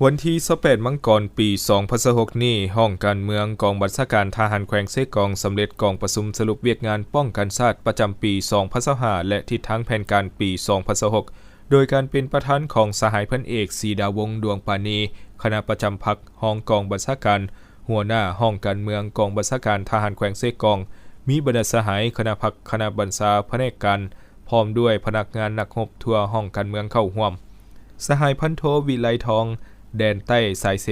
ວັນທີຊາວແປດ ມັງກອນ ປີສອງພັນຊາວຫົກນີ້, ຫ້ອງການເມືອງກອງບັນຊາການທະຫານແຂວງເຊກອງ ສຳເລັດກອງປະຊຸມສະຫຼຸບວຽກງານປ້ອງກັນຊາດປະຈຳປີສອງພັນຊາວຫ້າ ແລະ ທິດທາງແຜນການປີສອງພັນຊາວຫົກ ໂດຍການເປັນປະທານຂອງສະຫາຍພັນເອກ ສີດາວົງ ດວງປານີ, ຄະນະປະຈຳພັກ, ຮອງກອງບັນຊາການ, ຫົວໜ້າຫ້ອງການເມືອງກອງບັນຊາການທະຫານແຂວງເຊກອງ, ມີບັນດາສະຫາຍຄະນະພັກ, ຄະນະບັນຊາ, ພະແນກການ, ພ້ອມດ້ວຍພະນັກງານນັກຮົບທົ່ວຫ້ອງການເມືອງເຂົ້າຮ່ວມ. ສະຫາຍພັນໂທ ວິໄລທອງ ແດນໃຕ້ສາຍເຊ,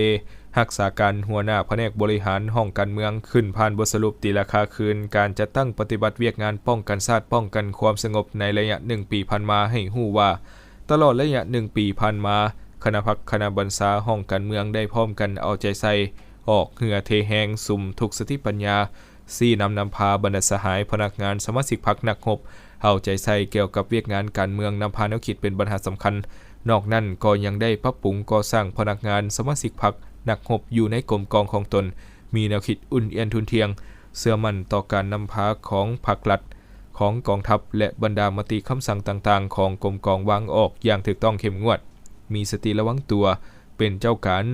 ຮັກສາການຫົວໜ້າພະແນກບໍລິຫານຫ້ອງການເມືອງ, ຂຶ້ນຜ່ານບົດສະຫຼຸບຕີລາຄາຄືນການຈັດຕັ້ງປະຕິບັດວຽກງານປ້ອງກັນຊາດ, ປ້ອງກັນຄວາມສະຫງົບໃນໄລຍະໜຶ່ງປີຜ່ານມາໃຫ້ຮູ້ວ່າ, ຕະຫຼອດໄລຍະໜຶ່ງປີຜ່ານມາ, ຄະນະພັກ, ຄະນະບັນຊາ, ຫ້ອງການເມືອງໄດ້ພ້ອມກັນເອົາໃຈໃສ່, ອອກເຫື່ອເທແຮງ, ສຸມທຸກສະຕິປັນຍາ, ຊີ້ນຳນຳພາບັນດາສະຫາຍ, ພະນັກງານ, ສະມາຊິກພັກ, ນັກຮົບ ເອົາໃຈໃສ່ກ່ຽວກັບວຽກງານການເມືອງ, ນຳພາແນວຄິດເປັນບັນຫາສຳຄັນ. ນອກນັ້ນກໍຍັງໄດ້ປັບປຸງກໍ່ສ້າງພະນັກງານ, ສະມາຊິກພັກ, ນັກຮົບຢູ່ໃນກົມກອງຂອງຕົນ ມີແນວຄິດອຸ່ນອຽນທຸ່ນທ່ຽງ, ເຊື່ອໝັ້ນຕໍ່ການນຳພາຂອງພັກລັດ, ຂອງກອງທັບ ແລະ ບັນດາມະຕິຄຳສັ່ງຕ່າງໆຂອງກົມກອງວາງອອກຢ່າງຖືກຕ້ອງເຂັ້ມງວດ, ມີສະຕິລະວັງຕົວ, ເປັນເຈົ້າການ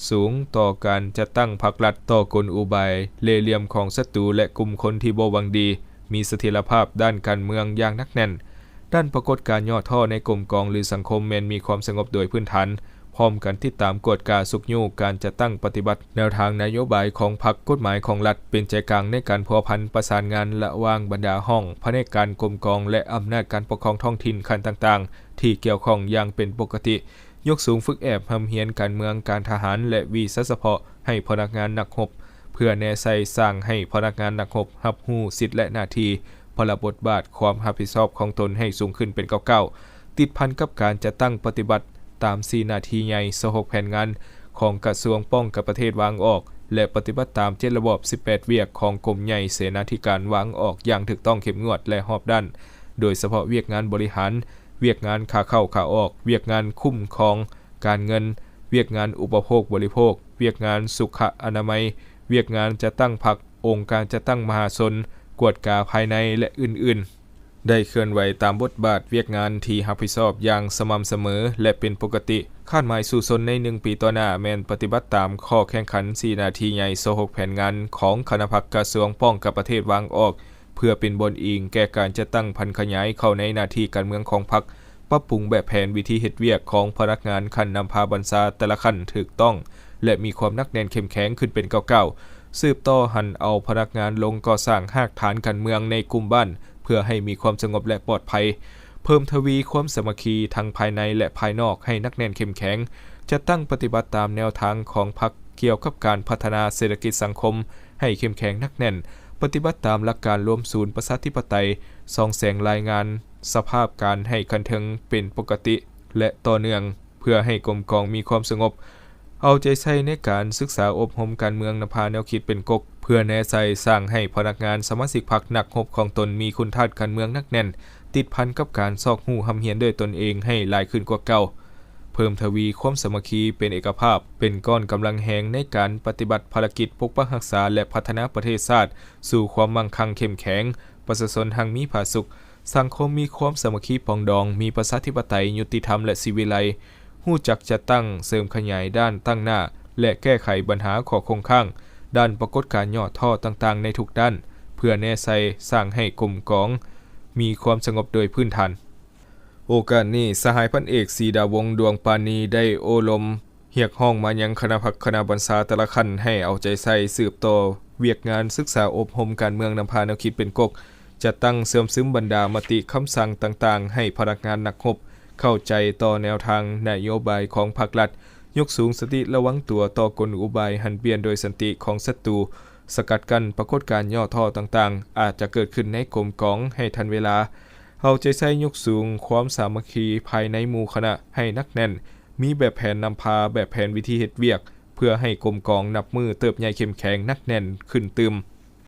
ສູງຕໍ່ການຈັດຕັ້ງພັກລັດ, ຕໍ່ກົນອຸບາຍເລ່ຫຼ່ຽມຂອງສັດຕູ ແລະ ກຸ່ມຄົນທີ່ບໍ່ຫວັງດີ, ມີສະຖຽນລະພາບດ້ານການເມືອງຢ່າງໜັກແໜ້ນ. ດ້ານປາກົດການຫຍໍ້ທໍ້ໃນກົມກອງ ຫຼື ສັງຄົມແມ່ນມີຄວາມສະຫງົບໂດຍພື້ນຖານ, ພ້ອມກັນຕິດຕາມກວດກາຊຸກຍູ້ການຈັດຕັ້ງປະຕິບັດແນວທາງນະໂຍບາຍຂອງພັກ, ກົດໝາຍຂອງລັດ ເປັນໃຈກາງໃນການພົວພັນປະສານງານລະຫວ່າງບັນດາຫ້ອງ, ພະແນກການ, ກົມກອງ ແລະ ອຳນາດການປົກຄອງທ້ອງຖິ່ນຂັ້ນຕ່າງໆ ທີ່ກ່ຽວຂ້ອງຢ່າງເປັນປົກກະຕິ. ຍົກສູງຝຶກແອບຮ່ຳຮຽນການເມືອງ, ການທະຫານ ແລະ ວິຊາສະເພາະໃຫ້ພະນັກງານນັກຮົບ, ເພື່ອແນໃສ່ສ້າງໃຫ້ພະນັກງານນັກຮົບຮັບຮູ້ສິດ ແລະ ໜ້າທີ່, ພາລະບົດບາດ, ຄວາມຮັບຜິດຊອບຂອງຕົນໃຫ້ສູງຂຶ້ນເປັນກ້າວໆ. ຕິດພັນກັບການຈັດຕັ້ງປະຕິບັດຕາມສີ່ໜ້າທີ່ໃຫຍ່ ຊາວຫົກແຜນງານຂອງກະຊວງປ້ອງກັນປະເທດວາງອອກ ແລະ ປະຕິບັດຕາມເຈັດລະບອບ ສິບແປດວຽກຂອງກົມໃຫຍ່ເສນາທິການວາງອອກຢ່າງຖືກຕ້ອງເຂັ້ມງວດ ແລະ ຮອບດ້ານ, ໂດຍສະເພາະວຽກງານບໍລິຫານ, ວຽກງານຂາເຂົ້າຂາອອກ, ວຽກງານຄຸ້ມຄອງການເງິນ, ວຽກງານອຸປະໂພກບໍລິໂພກ, ວຽກງານສຸຂະອະນາໄມ, ວຽກງານຈັດຕັ້ງພັກ, ອົງການຈັດຕັ້ງມະຫາຊົນ, ກວດກາພາຍໃນ ແລະ ອື່ນໆ, ໄດ້ເຄື່ອນໄຫວຕາມບົດບາດວຽກງານທີ່ຮັບຜິດຊອບຢ່າງສະໝ່ຳສະເໝີ ແລະ ເປັນປົກກະຕິ. ຄາດໝາຍສູ້ຊົນໃນໜຶ່ງປີຕໍ່ໜ້າແມ່ນປະຕິບັດຕາມຂໍ້ແຂ່ງຂັນສີ່ໜ້າທີ່ໃຫຍ່ ຊາວຫົກແຜນງານຂອງຄະນະພັກກະຊວງປ້ອງກັນປະເທດວາງອອກ, ເພື່ອເປັນບ່ອນອີງແກ່ການຈັດຕັ້ງຜັນຂະຫຍາຍເຂົ້າໃນໜ້າທີ່ການເມືອງຂອງພັກ, ປັບປຸງແບບແຜນວິທີເຮັດວຽກຂອງພະນັກງານຂັ້ນນຳພາບັນຊາແຕ່ລະຂັ້ນຖືກຕ້ອງ ແລະ ມີຄວາມໜັກແໜ້ນເຂັ້ມແຂງຂຶ້ນເປັນກ້າວໆ, ສືບຕໍ່ຫັນເອົາພະນັກງານລົງກໍ່ສ້າງຮາກຖານການເມືອງໃນກຸ່ມບ້ານ ເພື່ອໃຫ້ມີຄວາມສະຫງົບ ແລະ ປອດໄພ, ເພີ່ມທະວີຄວາມສາມັກຄີທັງພາຍໃນ ແລະ ພາຍນອກໃຫ້ໜັກແໜ້ນເຂັ້ມແຂງ, ຈັດຕັ້ງປະຕິບັດຕາມແນວທາງຂອງພັກກ່ຽວກັບການພັດທະນາເສດຖະກິດສັງຄົມໃຫ້ເຂັ້ມແຂງໜັກແໜ້ນ, ປະຕິບັດຕາມຫຼັກການລວມສູນປະຊາທິປະໄຕ, ສ່ອງແສງລາຍງານ ສະພາບການໃຫ້ຂັ້ນເທິງເປັນປົກກະຕິ ແລະ ຕໍ່ເນື່ອງ ເພື່ອໃຫ້ກົມກອງມີຄວາມສະຫງົບ, ເອົາໃຈໃສ່ໃນການສຶກສາອົບຮົມການເມືອງນຳພາແນວຄິດເປັນກົກ ເພື່ອແນໃສ່ສ້າງໃຫ້ພະນັກງານສະມາຊິກພັກນັກຮົບຂອງຕົນມີຄຸນທາດການເມືອງໜັກແໜ້ນ, ຕິດພັນກັບການຊອກຮູ້ຮ່ຳຮຽນດ້ວຍຕົນເອງໃຫ້ຫຼາຍຂຶ້ນກວ່າເກົ່າ. ເພີ່ມທະວີຄວາມສາມັກຄີເປັນເອກະພາບ, ເປັນກ້ອນກຳລັງແຮງໃນການປະຕິບັດພາລະກິດປົກປັກຮັກສາ ແລະ ພັດທະນາປະເທດຊາດສູ່ຄວາມໝັ່ງຄັ່ງເຂັ້ມແຂງ, ປະຊາຊົນຮັ່ງມີຜາສຸກ, ສັງຄົມມີຄວາມສາມັກຄີປອງດອງ, ມີປະຊາທິປະໄຕ, ຍຸຕິທຳ ແລະ ສີວິໄລ, ຮູ້ຈັກຈັດຕັ້ງ, ເສີມຂະຫຍາຍດ້ານຕັ້ງໜ້າ ແລະ ແກ້ໄຂບັນຫາຂໍ້ຄົງຄ້າງ, ດ້ານປາກົດການຫຍໍ້ທໍ້ຕ່າງໆໃນທຸກດ້ານ, ເພື່ອແນໃສ່ສ້າງໃຫ້ກົມກອງມີຄວາມສະຫງົບໂດຍພື້ນຖານ. ໂອກາດນີ້, ສະຫາຍພັນເອກ ສີດາວົງ ດວງປານີ ໄດ້ໂອ້ລົມ ຮຽກຮ້ອງມາຍັງຄະນະພັກຄະນະບັນຊາແຕ່ລະຂັ້ນໃຫ້ເອົາໃຈໃສ່ສືບຕໍ່ວຽກງານສຶກສາອົບຮົມການເມືອງນຳພາແນວຄິດເປັນກົກ, ຈັດຕັ້ງເຊື່ອມຊຶມບັນດາມະຕິຄຳສັ່ງຕ່າງໆໃຫ້ພະນັກງານນັກຮົບເຂົ້າໃຈຕໍ່ແນວທາງນະໂຍບາຍຂອງພັກລັດ, ຍົກສູງສະຕິລະວັງຕົວຕໍ່ກົນອຸບາຍຫັນປ່ຽນໂດຍສັນຕິຂອງສັດຕູ, ສະກັດກັ້ນປາກົດການຫຍໍ້ທໍ້ຕ່າງໆອາດຈະເກີດຂຶ້ນໃນກົມກອງໃຫ້ທັນເວລາ, ເອົາໃຈໃສ່ຍົກສູງຄວາມສາມັກຄີພາຍໃນໝູ່ຄະນະໃຫ້ໜັກແໜ້ນ, ມີແບບແຜນນຳພາ, ແບບແຜນວິທີເຮັດວຽກ ເພື່ອໃຫ້ກົມກອງນັບມື້ເຕີບໃຫຍ່ເຂັ້ມແຂງໜັກແໜ້ນຂຶ້ນຕື່ມ.